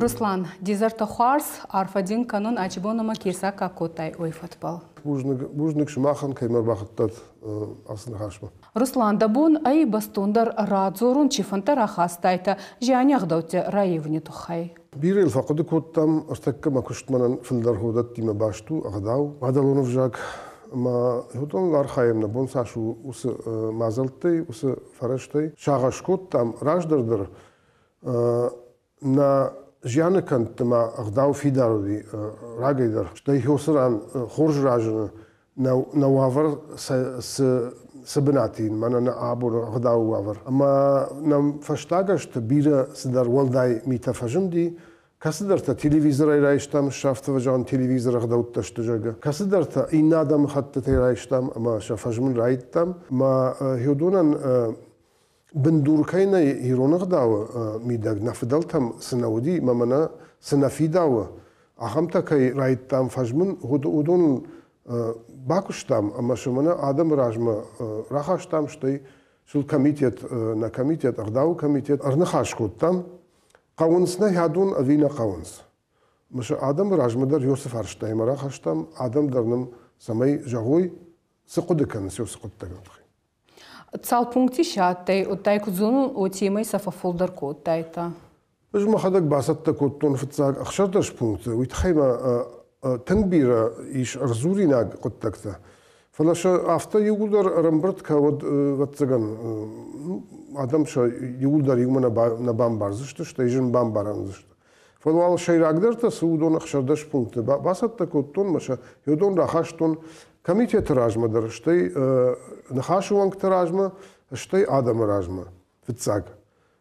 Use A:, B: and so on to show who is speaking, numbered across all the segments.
A: Руслан, де зӕртӕ хуарз, арфӕ дин кӕнун ачибон ӕма ке саккаг кодтай, уой фӕдбӕл.
B: Бузныг, бузныг сымахӕн, кӕй мӕ рбахуыдтат ацы ныхасмӕ.
A: Руслан, дӕ бон ӕй бӕстондӕр радзорун, чи фӕндтӕ рахастайтӕ зиани ӕгъдӕуттӕ раййевуни туххӕй?
B: Бирӕ йыл фӕхъуыды кодтам, ӕртӕккӕ мӕ куыст мӕнӕн фылдӕр ходӕттимӕ баст у, ӕгъдау, мадӕлон ӕвзаг. Ӕмӕ уыдоныл архайӕм, нӕ бон цас у, уыцы мадзӕлттӕй, уыцы фӕрӕзтӕй. Сагъӕс кодтам раздӕр дӕр, нӕ зианы кӕндты ма ӕгъдау фидар уыди рагӕй дӕр. Стӕй уыцы ран хорз разыны нӕ уавӕр цы бынаты ин, мӕнӕ нӕ абоны ӕгъдауы уавӕр. Ӕмӕ нӕм фӕстаг ӕзты бирӕ цыдӕр уӕлдай митӕ фӕзынди, кӕцыдӕртӕ телевизорӕй райстам, сӕфтывӕзӕн телевизоры ӕгъдӕуттӕ сты, зӕгъгӕ. Кӕцыдӕртӕ иннӕ адӕмыхӕттытӕй райстам ӕмӕ сӕ фӕзмын райдыдтам. Ӕмӕ уыдонӕн бындур кӕй нӕй ирон ӕгъдауы мидӕг, нӕ фыдӕлтӕм цы нӕ уыди ӕмӕ мӕнӕ цы нӕ фидауы, ахӕмтӕ кӕй райдыдтам фӕзмын, уыдон бакуыстам ӕмӕ сӕ мӕнӕ адӕмы размӕ рахастам, стӕй сыл комитет, нӕ комитет, ӕгъдауы комитет ӕрныхас кодтам, хъӕуынц нӕ хӕдон ӕви нӕ хъӕуынц. Мысы адӕмы размӕ дӕр уыцы фарстаимӕ рахастам, адӕм дӕр нын цӕмӕй зӕгъой, цы хъуыды кӕнынц уыцы хъуыддагыл тыххӕй.
A: Цал пункти си адтӕй, удтай куд зонун, уотемӕй сӕ фӕффулдӕр кодтайтӕ?
B: Ӕз мӕхӕдӕг бацӕттӕ кодтон фыццаг 16 пункты. Уый тыххӕй ма тынг бирӕ ис ӕрдзуринаг хъуыддӕгтӕ. Фӕлӕ сӕ афтӕ иууылдӕр ӕрӕмбырд кӕуӕд, ӕвӕццӕгӕн, адӕм сӕ иууылдӕр иумӕ нӕ бамбардзысты, стӕй зын бамбарӕн уыдзысты. Фӕлӕ уал сӕйрагдӕртӕ цы уыдон 16 пункты бацӕттӕ кодтон мӕ сӕ уыдон рахастон комитеты размӕ дӕр, стӕй ныхасы уӕнгты размӕ, стӕй адӕмы размӕ фыццаг.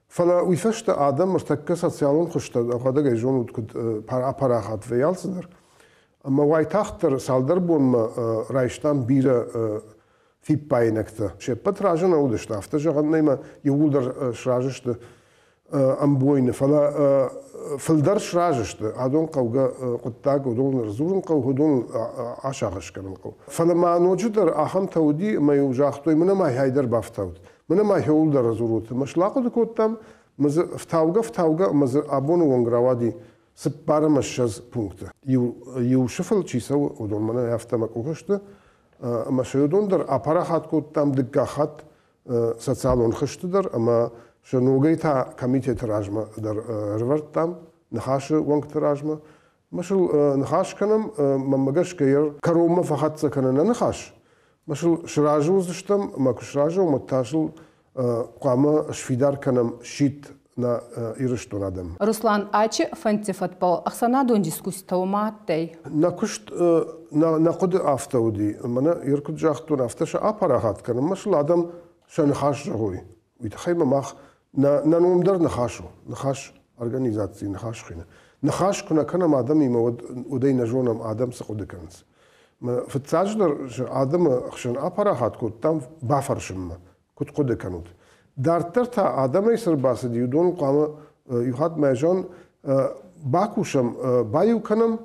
B: Фӕлӕ уый фӕстӕ адӕм ӕртӕккӕ социалон хуызтӕ ӕхуӕдӕг ӕй зонут, куыд апарахат вӕййы алцыдӕр. Ӕмӕ уайтагъддӕр цалдӕр бонмӕ райстам бирӕ фиппаинӕгтӕ. Се ппӕт разы нӕ уыдысты, афтӕ зӕгъӕн нӕй, мӕ иууылдӕр сразы сты ӕмбойны, фӕлӕ фылдӕр сразы сты. Адон хъӕугӕ хъуыддаг, уыдон ӕрдзурын хъӕуы, уыдон асагъӕс кӕнын хъӕуы. Фӕлӕ ма ноджыдӕр ахӕмтӕ уыди, ӕмӕ-иу загътой, мӕнӕ ма хӕй дӕр бафтаут, мӕнӕ ма хӕуыл дӕр ӕрдзурут. Ӕмӕ сыл кодтам, ӕмӕ дзы фтаугӕ-фтаугӕ, ӕмӕ дзы абоны онг рауади 24 пункты. Иу, иу сыфыл чи цӕуы, уыдон мӕнӕ афтӕ мӕ къухы сты. Ӕмӕ сӕ уыдон дӕр апарахат кодтам дыккаг хатт социалон хызты дӕр ӕмӕ сӕ ногӕй та комитеты размӕ дӕр ӕрывӕрдтам, ныхасы уӕнгты размӕ. Мӕ сыл ныхас кӕнӕм, мӕнмӕ гӕсгӕ йӕ кӕронмӕ фӕхӕццӕ кӕны нӕ ныхас. Мӕ сыл сразы уыдзыстӕм ӕмӕ куы сразы уӕм, уӕд та сыл хъуамӕ сфидар кӕнӕм сидт нӕ Ирыстон адӕм.
A: Руслан, ачи фӕндти фӕдбӕл ӕхсӕнадон дискусситӕ уомӕ адтӕй?
B: Нӕ куыст, нӕ хъуыды афтӕ уыди, мӕнӕ ир куыд загътон, афтӕ сӕ апарахат кӕнын, мӕ сыл адӕм сӕ ныхас зӕгъой. Уый тыххӕй ма мах нӕ ном дӕр ныхас у, ныхас организацийы ныхас хуыйны. Ныхас куы нӕ кӕнӕм адӕмимӕ, уӕд уӕдӕй нӕ зонӕм, адӕм цы хъуыды кӕнынц. Фыццаджыдӕр адӕмы хсӕн апарахат кодтам бафӕрсынмӕ, куыд хъуыды кӕнут. Дарддӕр та адӕмӕй цы рбацыди, уыдон хъуамӕ иу хатт мӕ зон бакусӕм, баиу кӕнӕм,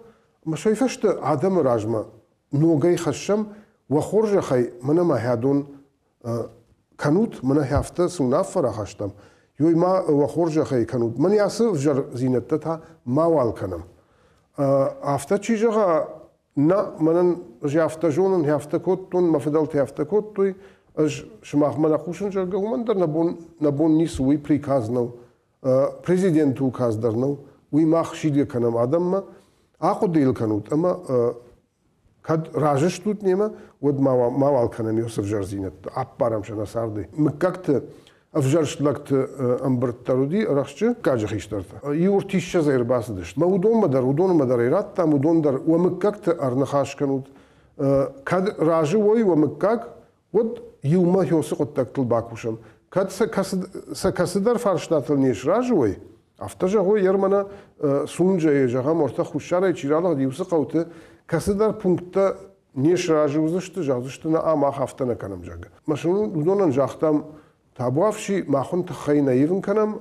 B: ӕмӕ сӕ фӕстӕ адӕмы размӕ ногӕй хӕссӕм, уӕ хорзӕхӕй мӕнӕ ма хӕдон кӕнут, мӕнӕ афтӕ цы уынаффӕ рахастам, уый ма уӕ хорзӕхӕй кӕнут, мӕн ацы ӕвзӕрдзинӕдтӕ та мауал кӕнӕм. Афтӕ чи зӕгъа, нӕ, мӕнӕн ӕз афтӕ зонын, афтӕ кодтон, мӕ фыдӕлтӕ афтӕ кодтой, ӕз сымахмӕ нӕ хъусын, зӕгъгӕ, уымӕн дӕр нӕ бон ницы, уый приказ нӕу, президенты указ дӕр нӕу, уый мах сидгӕ кӕнӕм адӕммӕ, ахъуыды йыл кӕнут ӕмӕ кӕд разы стут немӕ, уӕд мауал кӕнӕм уыцы ӕвзӕрдзинӕдтӕ, аппарӕм сӕ нӕ цардӕй. Мыггӕгты ӕвзӕрст лӕгты ӕмбырд дӕр уыди рӕхджы мыггаджы хистӕртӕ. Иу ӕртиссӕдзӕй ӕрбацыдысты. Мӕ уыдонмӕ дӕр, уыдонмӕ дӕр ӕй радтам, уыдон дӕр уӕ мыггӕгты ӕрныхас кӕнут. Кӕд разы уой уӕ мыггаг, уӕд иумӕ уыцы хъуыддӕгтыл бакусӕм. Кӕд сӕ кӕцыдӕр фарстатыл не сразы уой, афтӕ зӕгъой, ер мӕнӕ Сунджайы, зӕгъӕм, ортӕ хуссарӕй чи ралыгъди, уыцы хъӕуты кӕцыдӕр пункттӕ не сразы уыдзысты, зӕгъдзысты, нӕ, мах афтӕ нӕ кӕнӕм, зӕгъгӕ. Мӕ сын уыдонӕн загътам, табуафси, мах уын тыххӕй нӕ ивын кӕнӕм,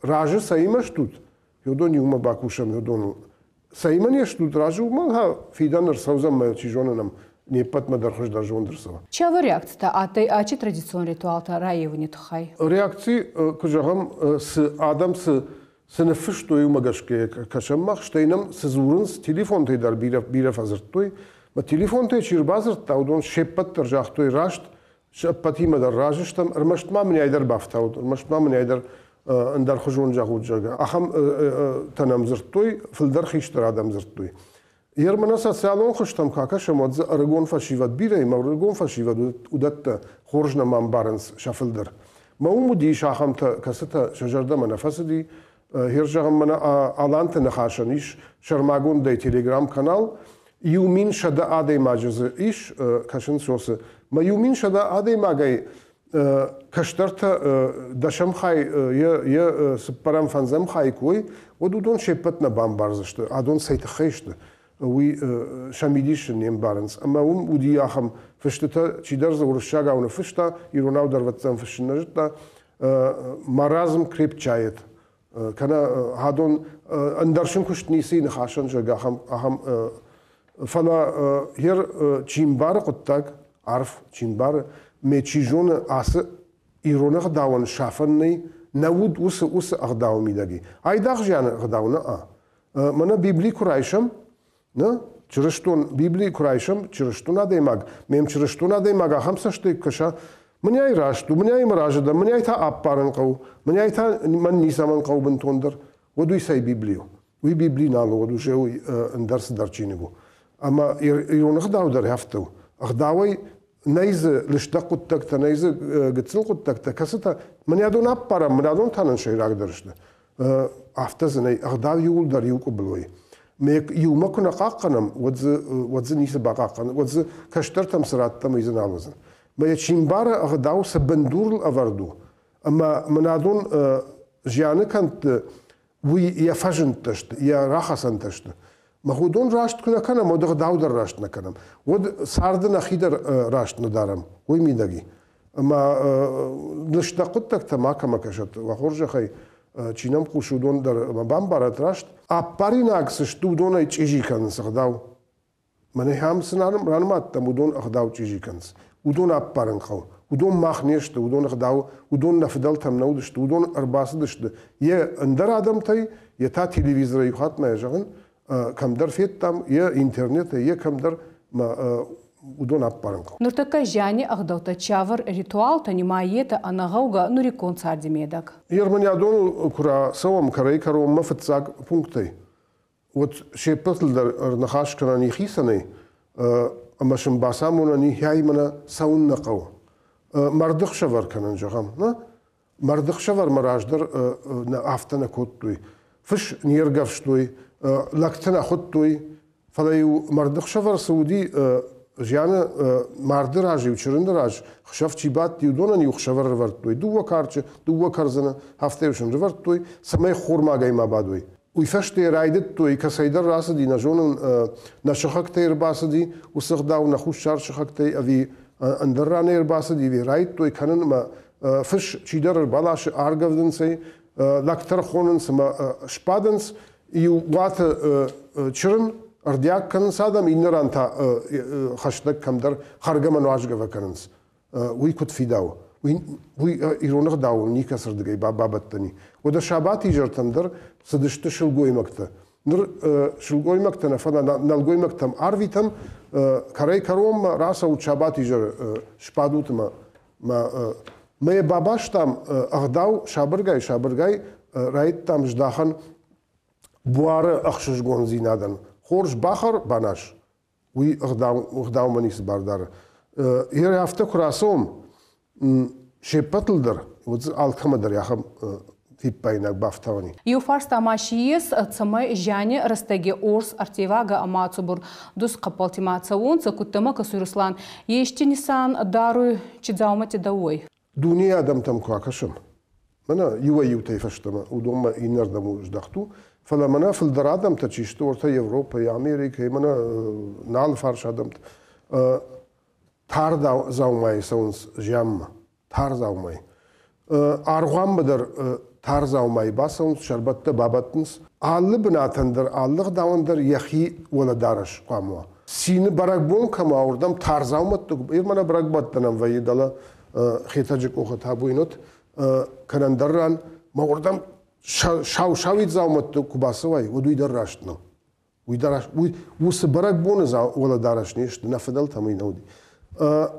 B: разы цӕимӕ стут, уыдон иумӕ бакусӕм уыдоныл. Цӕимӕ не стут разы, уымӕн та фидӕн ӕрцӕудзӕн мӕ, чи зоны нӕм не ппӕтмӕ дӕр хуыздӕр зонд ӕрцӕуа.
A: Цавӕр реакцитӕ адтӕй ачи традицион ритуалтӕ раййевуни туххӕй?
B: Реакци, куы зӕгъӕм, цы адӕм цы Цы ныффыстой, уымӕ гӕсгӕ кӕсӕм мах, стӕй нӕм цы дзурынц, телефонтӕй дӕр бирӕ, бирӕ фӕдзырдтой. Мӕ телефонтӕй чи ӕрбадзырдта, уыдон се ппӕт дӕр загътой раст, се ппӕтимӕ дӕр разы стӕм, ӕрмӕст ма мын ӕй дӕр бафтаут, ӕрмӕст ма мын ӕй дӕр ӕндӕрхуызон зӕгъут, зӕгъгӕ. Ахӕм тӕ нӕм дзырдтой, фылдӕр хистӕр адӕм дзырдтой. Ермана социалон хызтӕм куы акӕсӕм, уӕд дзы ӕрыгон фӕсивӕд бирӕ ӕмӕ ӕрыгон фӕсивӕд уыдӕттӕ хорз нӕма ӕмбарынц сӕ фылдӕр. Мӕ уым уыдис ахӕмтӕ, кӕцытӕ сӕ зӕрдӕмӕ нӕ фӕцыди. Хер зӕгъын, мӕнӕ Аланты ныхасӕн ис сӕрмагондӕй телеграм-канал. 1100 адӕймаджы дзы ис, кӕсынц уыцы. Мӕ 1100 адӕймагӕй кӕстӕртӕ дӕсӕм хай йӕ цыппӕрӕм, фӕндзӕм хай куы уой, уӕд уыдон се ппӕт нӕ бамбардзысты, адон цӕй тыххӕй сты, уый сӕ мидис не мбарынц. Ӕмӕ уым уыди ахӕм фыстытӕ, чидӕр дзы уырыссагау ныффыста, иронау дӕр ӕвӕццӕгӕн фыссын нӕ зыдта, маразм крепчает, кӕнӕ адон ӕндӕр сын куыст ницы ныхасӕн, зӕгъгӕ, ахӕм, ахӕм фӕлӕ йер чи мбары хъуыддаг, арф чи мбары, ме чи зоны ацы ирон ӕгъдауӕн сафӕн нӕй, нӕ уд уыцы уыцы ӕгъдауы мидӕг и. Айдагъ зианы ӕгъдау нӕ а. Мӕнӕ Библи куы райсӕм, нӕ, чырыстон Библи куы райсӕм, чырыстон адӕймаг, ме мчырыстон адӕймаг ахӕм цӕстӕй куы кӕса, мынӕй раст у, мынӕй мӕ разы дӕ, мынӕй та аппарын хъӕуы, мынӕй та мӕн ницӕмӕн хъӕуы бынтондӕр, уӕд уый цӕй Библи у? Уый Библи нал у, уӕд уже уый ӕндӕр цыдӕр чиныг у. Ӕмӕ ирон ӕгъдау дӕр афтӕ у. Ӕгъдауӕй нӕй дзы лыстӕг хъуыддӕгтӕ, нӕй дзы гыццыл хъуыддӕгтӕ, кӕцытӕ мынӕдон аппарӕм, мынӕдон та нын сӕйрагдӕр сты. Афтӕ дзы нӕй, ӕгъдау иууылдӕр иу къуыбылой. Иумӕ куы нӕ хъахъхъӕнӕм, уӕд дзы, уӕд дзы ницы бахъахъхъӕн, уӕд дзы кӕстӕртӕм цы раттӕм, уый дзы нал уыдзӕн. Мӕ йӕ чи мбары, ӕгъдау цы бындурыл ӕвӕрд у, ӕмӕ мынӕдон зианы кӕндты уый йӕ фӕзындтӕ сты, йӕ рахӕцӕнтӕ сты. Мах уыдон раст куы нӕ кӕнӕм, уӕд ӕгъдау дӕр раст нӕ кӕнӕм. Уӕд царды нӕхи дӕр раст нӕ дарӕм, уый мидӕг и. Ӕмӕ лыстӕг хъуыддӕгтӕ макӕмӕ кӕсӕт, уӕ хорзӕхӕй, чи нӕм хъусы, уыдон дӕр ӕмӕ бамбарӕт раст. Аппаринаг цы сты, уыдонӕй чъизи кӕнынц ӕгъдау. Мӕнӕ ахӕм цы ранымадтам, уыдон ӕгъдау чъизи кӕнынц. Уыдон аппарын хъӕуы. Уыдон мах не сты, уыдон ӕгъдау, уыдон нӕ фыдӕлтӕм нӕ уыдысты, уыдон ӕрбацыдысты йе ӕндӕр адӕмтӕй, йе та телевизорӕй иу хатт ма йӕ зӕгъын, кӕмдӕр федтам, йе интернетӕй, йе кӕмдӕр ма уыдон аппарын хъӕуы.
A: Нуртӕккӕ зиани ӕгъдӕуттӕ цавӕр ритуалтӕ нимайетӕ ӕнӕгъӕугӕ нуриккон царди медӕг?
B: Ерманядоныл куы рацӕуӕм кӕрӕй-кӕронмӕ фыццаг пунктӕй, уӕд се ппӕтыл дӕр ӕрныхас кӕнӕн и хицӕнӕй ӕмӕ сын бацамонӕн и хӕй мӕнӕ цӕуын нӕ хъӕуы. Мӕрдыхсӕвӕр кӕнын зӕгъӕм, нӕ? Мӕрдыхсӕвӕрмӕ раздӕр афтӕ нӕ кодтой. Фыс не ргӕвстой, лӕгтӕ нӕ хуыдтой, фӕлӕ-иу мӕрдыхсӕвӕр цы уыди, зианы марды раз-иу чырыны раз хсӕв чи бадти, уыдонӕн-иу хсӕвӕр ӕрывӕрдтой дыууӕ карчы, дыууӕ кӕрдзыны, афтӕ-иу сын рывӕрдтой, цӕмӕй хормагӕй ма бадой. Уый фӕстӕ райдыдтой, кӕцӕйдӕр рацыди, нӕ зонын, нӕ сыхӕгтӕй ӕрбацыди, уыцы ӕгъдау нӕ хуссар сыхӕгтӕй ӕви ӕндӕр ранӕй ӕрбацыди, ӕви райдыдтой кӕнын ӕмӕ фыс чидӕр ӕрбаласы, аргӕвдынц ӕй, лӕгтӕ хонынц ӕмӕ сбадынц, иу уаты чырын ӕрдиаг кӕнынц адӕм, иннӕ ран та хӕстӕг кӕмдӕр хӕргӕ мӕ нуазгӕ фӕкӕнынц. Уый куыд фидауы? Уый, уый ирон ӕгъдауыл никӕцырдыгӕй бабӕттӕни. Уӕдӕ сабатизӕртӕм дӕр цыдысты сылгоймӕгтӕ. Ныр сылгоймӕгтӕ нӕ, фӕлӕ нӕлгоймӕгтӕм арвитӕм, кӕрӕй-кӕронмӕ рацӕут сабатизӕры, сбадут ӕмӕ мӕ йӕ бабастам ӕгъдау сабыргай-сабыргай райдыдтам здахӕн буары ӕхсызгондзинадӕн. Хорз бахӕр, баназ. Уый ӕгъдаумӕ ницы бар дары. Йе афтӕ куы рацӕуӕм, се ппӕтыл дӕр, уӕд дзы алкӕмӕ дӕр ахӕм фиппаинаг бафтауӕн и.
A: Еу фарста ма си ес, цӕмӕй зиани рӕстӕги орс ӕрттевагӕ ӕма цубур дусхъӕппӕлти ма цӕуонцӕ, кудтӕмӕ кӕсуй Руслан, ести нисан даруй чи дзаумӕтти дӕуой?
B: Дунейы адӕмтӕм куы акӕсӕм, мӕнӕ иуӕй-иутӕй фӕстӕмӕ, уыдонмӕ иннӕрдӕм у здӕхт у, фӕлӕ мӕнӕ фылдӕр адӕмтӕ чи сты, уӕртӕ Европӕйы, Америкӕйы, мӕнӕ нал фарс адӕмтӕ, тар дзаумайы цӕуынц зианмӕ, тар дзаумайы. Аргъуанмӕ дӕр тар дзаумайы бацӕуынц, сӕрбӕттӕ бабӕттынц. Алы бынатӕн дӕр, алы ӕгъдауӕн дӕр йӕхи уӕлӕдарӕс хъуамӕ уа. Цины бӕрӕгбон кӕм уа, уырдӕм тар дзаумӕтты, мӕнӕ бӕрӕгбӕттӕ нӕм вӕййы дӕлӕ Хетӕджы къухы табуйнот, кӕнӕ ӕндӕр ран, мӕ уырдӕм Сау-сауид дзаумӕтты куы бацӕуай, уӕд уый дӕр раст нӕу. Уый дӕр уый уыцы бӕрӕгбоны уӕлӕдарӕс не сты, нӕ фыдӕлтӕм уый нӕ уыди.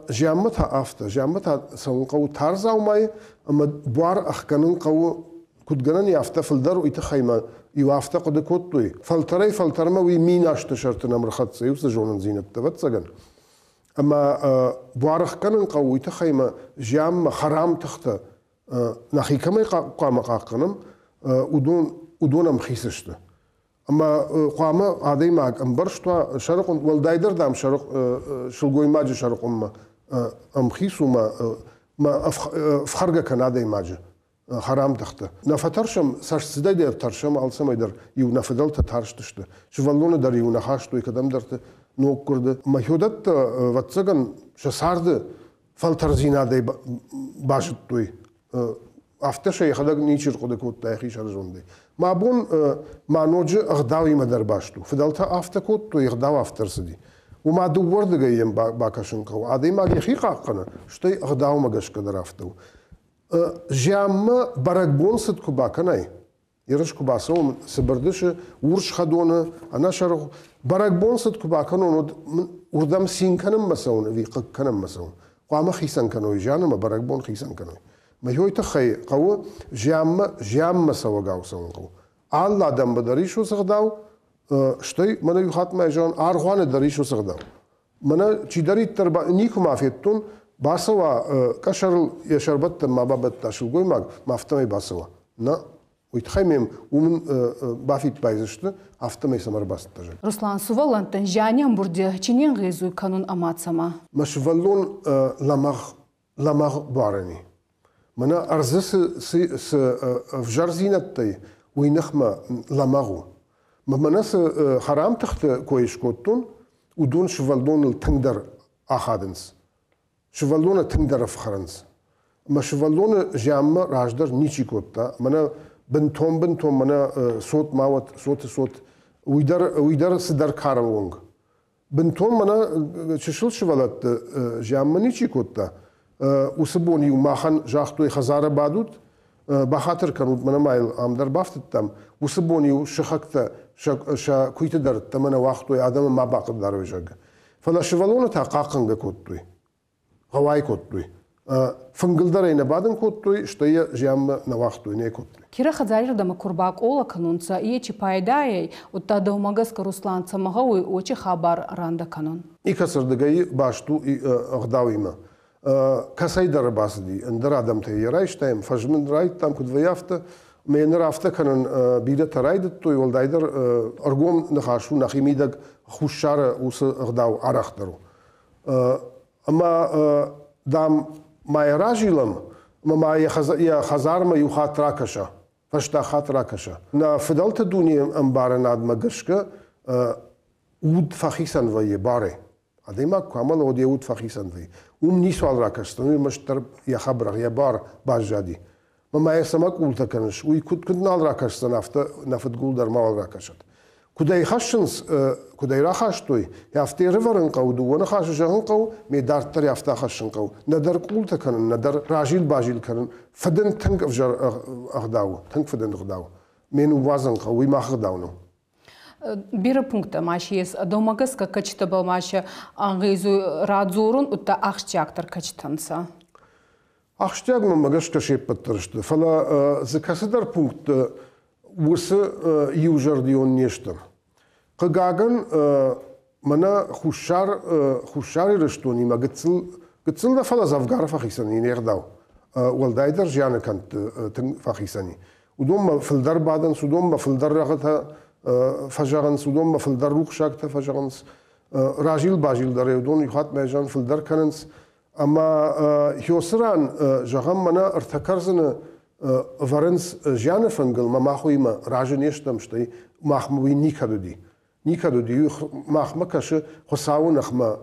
B: Зианмӕ та афтӕ, зианмӕ та цӕуын хъӕуы тар дзаумайы ӕмӕ буар ӕхгӕнын хъӕуы, куыд гӕнӕн и, афтӕ фылдӕр, уый тыххӕй мӕ иу афтӕ хъуыды кодтой. Фӕлтӕрӕй-фӕлтӕрмӕ уый 1000 азты сӕрты нӕм ӕрхӕццӕ уыцы зонындзинӕдтӕ, ӕвӕццӕгӕн. Ӕмӕ буар ӕхгӕнын хъӕуы уый тыххӕй мӕ зианмӕ хӕрам тыхтӕ нӕхи кӕмӕй хъуамӕ хъахъхъӕнӕм, уыдон ӕмхиц сты. Ӕмӕ хъуамӕ адӕймаг ӕмбӕрст уа, сӕрыхъуын, уӕлдайдӕр, дам, сылгоймаджы сӕрыхъуынмӕ ӕмхиц у мӕ ӕфхӕргӕ кӕны адӕймаджы хӕрам тыхты. Нӕ фӕтӕрсӕм, цӕстдзыдӕй дӕр тӕрсӕм, алцӕмӕй дӕр иу нӕ фыдӕлтӕ тарстысты. Сывӕллоны дӕр-иу нӕ хастой кӕдӕмдӕрты ноггуырды. Мӕ хиуӕттӕ, ӕвӕццӕгӕн, сӕ царды фӕлтӕрдзинадӕй базыдтой. Афтӕ сӕ йӕхӕдӕг ничи рхъуыды кодта йӕхи сӕрызондӕй. Мӕ бон ма ноджы ӕгъдауимӕ дӕр баст у. Фыдӕлтӕ афтӕ кодтой, ӕгъдау афтӕ ӕрцыди. Уымӕ дыууӕрдыгӕй йӕм бакӕсын хъӕуы. Адӕймаг йӕхи хъахъхъӕны, стӕй ӕгъдаумӕ гӕсгӕ дӕр афтӕ у. Зианмӕ бӕрӕгбон цыд куы бакӕнай, Ерыс куы бацӕуӕм Цыбырдысы, урс хӕдоны, ӕнӕсӕргъ бӕрӕгбон цыд куы бакӕнон, уӕд уырдӕм цин кӕнынмӕ цӕуын ӕви хъыг кӕнынмӕ цӕуын? Хъуамӕ хицӕн кӕной зиан ӕмӕ бӕрӕгбон хицӕн кӕной. Мӕ тыххӕй хъӕуы зианмӕ цӕуӕгау цӕуын хъӕуы. Алы адӕммӕ дӕр ис уыцы ӕгъдау, стӕй мӕнӕ иу хатт ма зӕгъын, аргъуаны дӕр ис уыцы ӕгъдау. Мӕнӕ чидӕриддӕр никуы ма федтон, бацӕуа къӕсӕрыл йӕ сӕрбӕттӕн ма бабӕтта сылгоймаг, ма афтӕмӕй бацӕуа. Нӕ, уый тыххӕй мӕм уым бафиппайдзысты, афтӕмӕй сӕм ӕрбацыдтӕн.
A: Руслан, сувӕллӕнттӕн зиани ӕмбурди чи не нгъезуй кӕнун ӕма цӕмӕ?
B: Мӕ сывӕллон лӕмӕгъ, лӕмӕгъ буарӕн и. Мӕнӕ ӕрдзы цы ӕвзӕрдзинӕдтӕй, уый ныхмӕ лӕмӕгъ у. Мӕнӕ цы хӕрам тыхты кой скодтон, уыдон сывӕллоныл тынгдӕр ахадынц. Сывӕллоны тынгдӕр ӕфхӕрынц. Ӕмӕ сывӕллоны зианмӕ раздӕр ничи кодта. Мӕнӕ бынтон-бынтон мӕнӕ цот ма уӕд, цоты цот, уый дӕр цыдӕр кары онг. Бынтон мӕнӕ чысыл сывӕллӕтты зианмӕ ничи кодта. Уыцы бон-иу махӕн загътой, хӕдзары бадут, бахатыр кӕнут, мӕнӕ ма йыл ам дӕр бафтыдтам. Уыцы бон-иу сыхӕгтӕ сӕ куыйты дӕр ӕддӕмӕ нӕ уагътой, адӕмы ма бахъыгдарой, зӕгъгӕ. Фӕлӕ сывӕллоны та хъахъхъӕнгӕ кодтой. Гъӕуай кодтой. Фынгыл дӕр ӕй нӕ бадын кодтой, стӕй йӕ зианмӕ нӕ уагътой, нӕ кодтой.
A: Кирӕ хӕдзари рдӕмӕ ку рбакъолӕ кӕнунцӕ, ечи пайдайӕй, удта дӕумӕ гӕсгӕ Руслан цӕмӕ гъӕуй, уочи хабар рандӕ кӕнун.
B: Никӕцырдыгӕй баст у ӕгъдауимӕ. Кӕцӕйдӕр бацыди, ӕндӕр адӕмтӕй йӕ райстаем, фӕзмын райдтам, куыд вӕййы, афтӕ. Мӕ ныр афтӕ кӕнын бирӕтӕ райдыдтой, уӕлдайдӕр ӕргом ныхас у, нӕхимидӕг Хуссары уыцы ӕгъдау арӕхдӕр у. Ӕмӕ, дам, ма йӕ разилӕм, ӕмӕ ма йӕ хӕдзармӕ иу хатт ракӕса, фӕстаг хатт ракӕса. Нӕ фыдӕлты дунейы ӕмбарынадмӕ гӕсгӕ уд фӕхицӕн вӕййы барӕй. Адӕймаг куы амӕла, уӕд йӕ уд фӕхицӕн вӕййы. Уым ницуал ракӕсдзӕн, уый ӕрмӕстдӕр йӕ хӕбырӕгъ, йӕ бар баззади. Мӕ ма йӕ цӕмӕ къултӕ кӕныс, уый куыд нал ракӕсдзӕн, афтӕ нӕ фыдгул дӕр мауал ракӕсӕд. Куыд ӕй хӕссынц, куыд ӕй рахастой, афтӕ ӕрӕвӕрын хъӕуы, дыууӕ ныхасы зӕгъын хъӕуы, ме дарддӕр афтӕ хӕссын хъӕуы. Нӕдӕр къултӕ кӕнын, нӕдӕр разил-базил кӕнын. Фыдын тынг ӕвзӕр ӕгъдау у, тынг фыдын ӕгъдау. Ме ныууадзын хъӕуы, уый мах ӕгъдау нӕу.
A: Берӕ пункттӕ ма си ес. Дӕумӕ гӕсгӕ кӕчитӕбӕл ма сӕ ӕнгъезуй радзорун, удта ахсджиагдӕр кӕчитӕ нцӕ?
B: Ахсджиаг мӕнмӕ гӕсгӕ се ппӕт дӕр сты, фӕлӕ дзы кӕцыдӕр пунктты уыцы иузӕрдион не сты. Хъыгагӕн, мӕнӕ Хуссар Ирыстонимӕ гыццыл нӕ, фӕлӕ дзӕвгар фӕхицӕн и не гъдау. Уӕлдайдӕр зианы кӕндты тынг фӕхицӕн и. Уыдонмӕ фылдӕр бадынц, уыдонмӕ фылдӕр рӕгъытӕ фӕзӕгъынц, уыдонмӕ фылдӕр рухсӕгтӕ фӕзӕгъынц. Разил-базил дӕр уыдон иу хатт мӕ зӕгъын фылдӕр кӕнынц. Ӕмӕ хёсы ран, зӕгъӕм, мӕнӕ ӕртӕ кӕрдзыны ӕвӕрынц зианы фынгыл, мӕ мах уыимӕ разы не стӕм, стӕй махмӕ уый никӕд уыди. Никӕд уыди, махмӕ кӕсы Хуыцауы ныхмӕ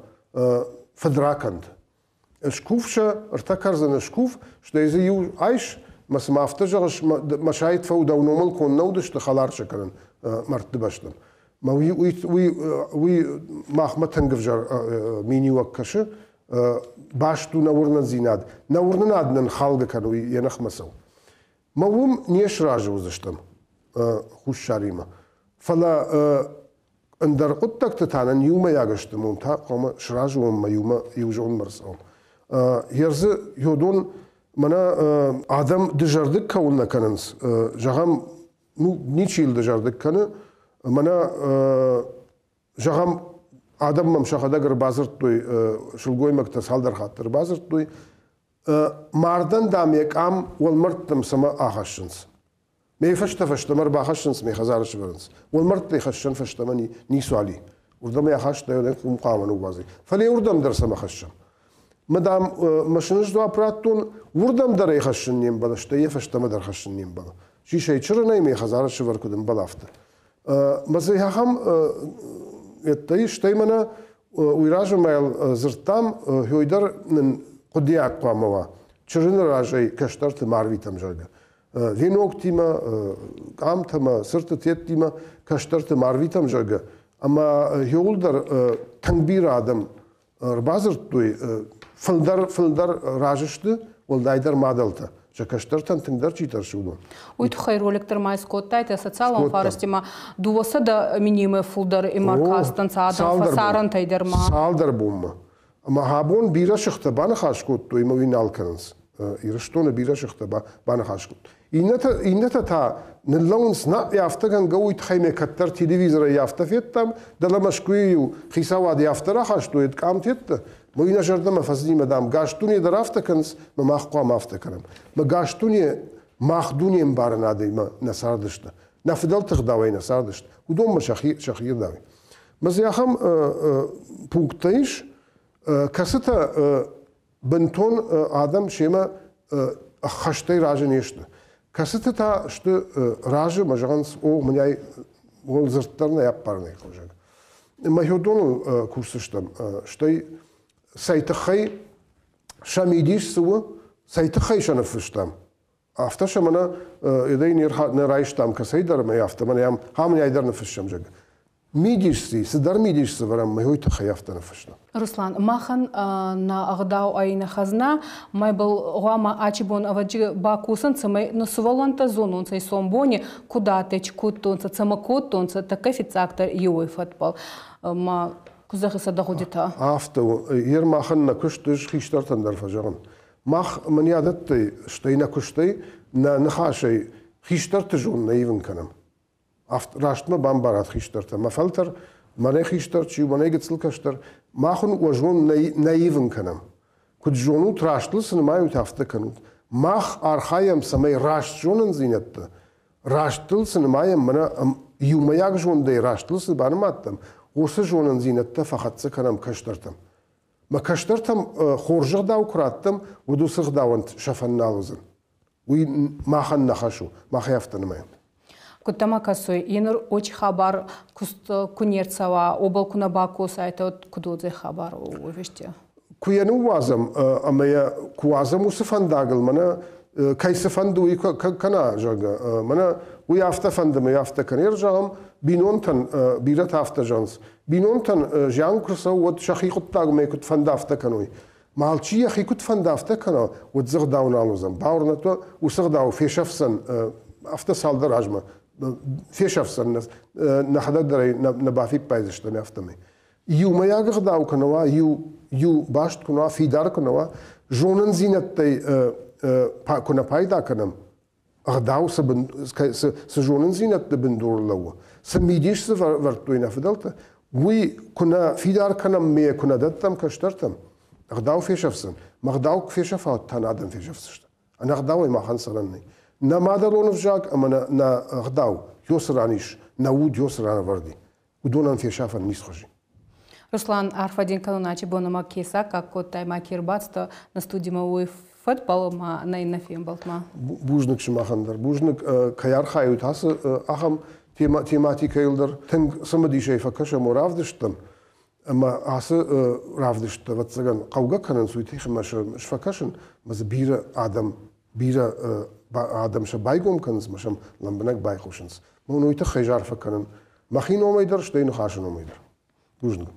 B: фыдракӕнд. Скув сӕ, ӕртӕ кӕрдзыны скув, стӕй дзы иу айс, мӕ цыма афтӕ зӕгъыс, мӕ сайд фӕу, дӕу номыл кон нӕ уыдысты хӕлар сӕ кӕнын мӕрдты бӕстӕм. Мӕ уый махмӕ тынг ӕвзӕр миниуӕг кӕсы, баст у нӕ уырнындзинад. Нӕ уырнынад нын халгӕ кӕны, уый йӕ ныхмӕ цӕуы. Мӕ уым не сразы уыдзыстӕм Хуссаримӕ. Фӕлӕ ӕндӕр хъуыддӕгты та нын иумӕйаг сты, уым та хъуамӕ сразы уӕм мӕ иумӕ иу зондмӕ рцӕуӕм. Ердзы йодон мӕнӕ адӕм дызӕрдыг кӕуыл нӕ кӕнынц, зӕгъӕм, ну, ничи йыл дызӕрдыг кӕны, мӕнӕ зӕгъӕм, адӕм мӕм сӕхӕдӕг ӕрбадзырдтой, сылгоймӕгтӕ цалдӕр хатты ӕрбадзырдтой, мардӕн, дам, йӕ къам уӕлмӕрдтӕм цӕмӕ ахӕссынц. Ме фӕстӕ фӕстӕмӕ ӕрбахӕссынц, ме хӕдзары сӕвӕрынц. Уӕлмӕрдтӕй хӕссӕн фӕстӕмӕ ницуал и. Уырдӕм ӕй ахаста, къум хъуамӕ ныууадзай. Фӕлӕ уырдӕм дӕр цӕмӕ хӕссӕм? Мӕ, дам, мӕ сын дзуапп радтон, уырдӕм дӕр ӕй хӕссын не мбӕлы, стӕй йӕ фӕстӕмӕ дӕр хӕссын не мбӕлы. Сисӕй чырынӕй ме хӕдзары сӕвӕр куыд ӕмбӕлы, афтӕ. Мӕ дзы ахӕм еттӕ стӕй мӕнӕ уый размӕ йыл дзырдтам, хёй дӕр нын хъуыдыйаг хъуамӕ уа, чырыны разӕй кӕстӕрты ма рвитӕм, зӕгъгӕ. Веноктимӕ, къамтӕмӕ, цыртытеттимӕ кӕстӕрты ма рвитӕм, зӕгъгӕ. Ӕмӕ иууылдӕр тынг бирӕ адӕм ӕрбадзырдтой, фылдӕр фылдӕр разы сты, уӕлдайдӕр мадӕлтӕ. Сӕ кӕстӕртӕн тынгдӕр чи тӕрсы, уыдон.
A: Уый тыххӕй ролик дӕр ма скодтайтӕ социалон фӕрӕзтимӕ 200 минимӕ фылдӕр имӕ кастӕнцӕ адӕм фӕсарӕнтӕй дӕр ма.
B: Цалдӕр бонмӕ. Ӕмӕ абон бирӕ сыхтӕ баныхас кодтой ӕмӕ уый нал кӕнынц. Ирыстоны бирӕ сыхтӕ баныхас кодтой. Иннӕтӕ та ныллӕууынц, нӕ, афтӕ гӕнгӕ уый тыххӕй ме кӕддӕр телевизорӕй афтӕ федтам, дӕлӕ Мӕскуыйы-иу хицауад афтӕ рахастой ӕд къамтеттӕ, мӕ уый нӕ зӕрдӕмӕ фӕцыди, дам, гас дуне дӕр афтӕ кӕнынц, мӕ мах хъуамӕ афтӕ кӕнӕм. Мӕ гас дуне мах дуне ӕмбарынадӕй нӕ цардысты. Нӕ фыдӕлты гъдауӕй нӕ цардысты. Уыдонмӕ сӕхи ӕгъдауӕй. Мӕ дзы ахӕм пункттӕ ис, кӕцытӕ бынтон адӕм семӕ ӕххӕстӕй разы не сты. Кӕцыты та сты разы, мӕ зӕгъынц, о, мынӕй уыл дзырд дӕр нӕ ӕппарынӕй хъуызӕг. Мӕхиодоныл кусдзыстӕм, стӕй цӕй тыххӕй сӕ мидис цы у, цӕй тыххӕй сӕ ныффыстам, афтӕ сӕ мӕнӕ едӕй не райстам кӕцӕйдӕр ӕмӕ афтӕ мӕнӕ ам хамынӕй дӕр ныффыссӕм, зӕгъгӕ. Мидис си, цыдӕр мидис сӕвӕрӕм, мӕ уый тыххӕй афтӕ ныффыста.
A: Руслан, махӕн нӕ ӕгъдау ӕй нӕ хӕзна, мӕбӕл гъуама ачи бон ӕвӕджи бакосӕн, цӕмӕй нӕ сувӕллӕнттӕ зононцӕ исонбони, куд адтӕй, чи кодтонцӕ, цӕмӕ кодтонцӕ, тӕккӕ фиццагдӕр еуей фӕдбӕл. Ма ку зӕгъисӕ дӕ гъудитӕ?
B: Афтӕ у. Ер махӕн нӕ куыст ӕз хистӕртӕн дӕр фӕзӕгъын. Мах мӕн стӕй нӕ куыстӕй, нӕ ныхасӕй хистӕрты зон нӕ ивын кӕнӕм. Рӕстмӕ бамбарат хистӕртӕ. Мӕ фӕлтӕр, мӕнӕй хистӕр чи у, мӕнӕй гыццыл кӕстӕр, мах уын уӕ зон нӕ ивын кӕнӕм. Куыд зонут, растыл цы нымайут, афтӕ кӕнут. Мах архайӕм, цӕмӕй раст зонындзинӕдтӕ, растыл цы нымайӕм, мӕнӕ иумӕйаг зондӕй растыл цы банымадтам, уыцы зонындзинӕдтӕ фӕхӕццӕ кӕнӕм кӕстӕртӕм. Мӕ кӕстӕртӕм хорз ӕгъдау куы раттӕм, уӕд уыцы ӕгъдауӕн сӕфӕн нал уыдзӕн. Уый махӕн нӕ хӕс у, мах афтӕ нымайӕм.
A: Куд дӕмӕ кӕсуй, енур очи хабар куст ку не рцӕуа, уобӕл ку нӕ бакосайтӕ, куд уодзӕй хабар уовесте?
B: Куы йӕ ныууадзӕм ӕмӕ йӕ куы уадзӕм уыцы фӕндагыл, мӕнӕ кӕй цы фӕнды, уый кӕна, зӕгъгӕ, мӕнӕ уый афтӕ фӕнды, мӕ афтӕ кӕн. Ер зӕгъӕм, бинонтӕн бирӕтӕ афтӕ зӕгъынц. Бинонтӕн зиан куы рцӕуы, уӕд сӕхи хъуыддагмӕ куыд фӕнды, афтӕ кӕной. Ма алчи йӕхи куыд фӕнды, афтӕ кӕна, уӕд дзы ӕгъдау нал уыдзӕн. Бауырнӕд уӕ, уыцы ӕгъдау фесӕфдзӕн афтӕ цалдӕр азмӕ фесӕфдзӕн, нӕхӕдӕг дӕр ӕй нӕ бафиппайдзыстӕм афтӕмӕй. Иумӕйаг ӕгъдау куы нӕ уа, иу баст куы нӕ уа, фидар куы нӕ уа, зонындзинӕдтӕй куы нӕ пайда кӕнӕм, ӕгъдау цы, бын, цы, цы зонындзинӕдты бындурыл лӕууы, цы мидис дзы вӕрдтой нӕ фыдӕлтӕ, уый куы нӕ фидар кӕнӕм ме куы нӕ дӕттӕм кӕстӕртӕм, ӕгъдау фесӕфдзӕн. Ме гъдау куы фесӕфа, уӕд та нӕ адӕм фесӕфдзысты. Ӕнӕгъдауӕй махӕн цӕрӕн нӕй. Нӕ мадӕлон ӕвзаг ӕмӕ нӕ, нӕ ӕгъдау ёцы ран ис, нӕ уд ёцы ран ӕвӕрд и, уыдонӕн фесафӕн ницы хуызы.
A: Руслан, арфӕ дин кӕнун ачи бонӕмӕ ке саккаг кодтай ма ке рбацудтӕ нӕ студимӕ, уой фӕдбӕл ма нӕ иннӕ фембӕлдмӕ.
B: Бузныг сымахӕн дӕр. Бузныг, кӕй архайут ацы ахӕм тематикӕйыл дӕр. Тынг цымыдисӕй фӕкӕсӕм уӕ равдысттӕм. Ӕмӕ ацы равдысттӕ, ӕвӕццӕгӕн, хъӕугӕ кӕнынц уый тыххӕй ӕмӕ сфӕкӕсын, ӕмӕ дзы бирӕ адӕм, бирӕ адӕм сӕ байгом кӕнынц ӕмӕ сӕм лӕмбынӕг байхъусынц. Мӕн уый тыххӕй арфӕ кӕнын мӕхи номӕй дӕр, стӕй ныхасы номӕй дӕр. Бузныг.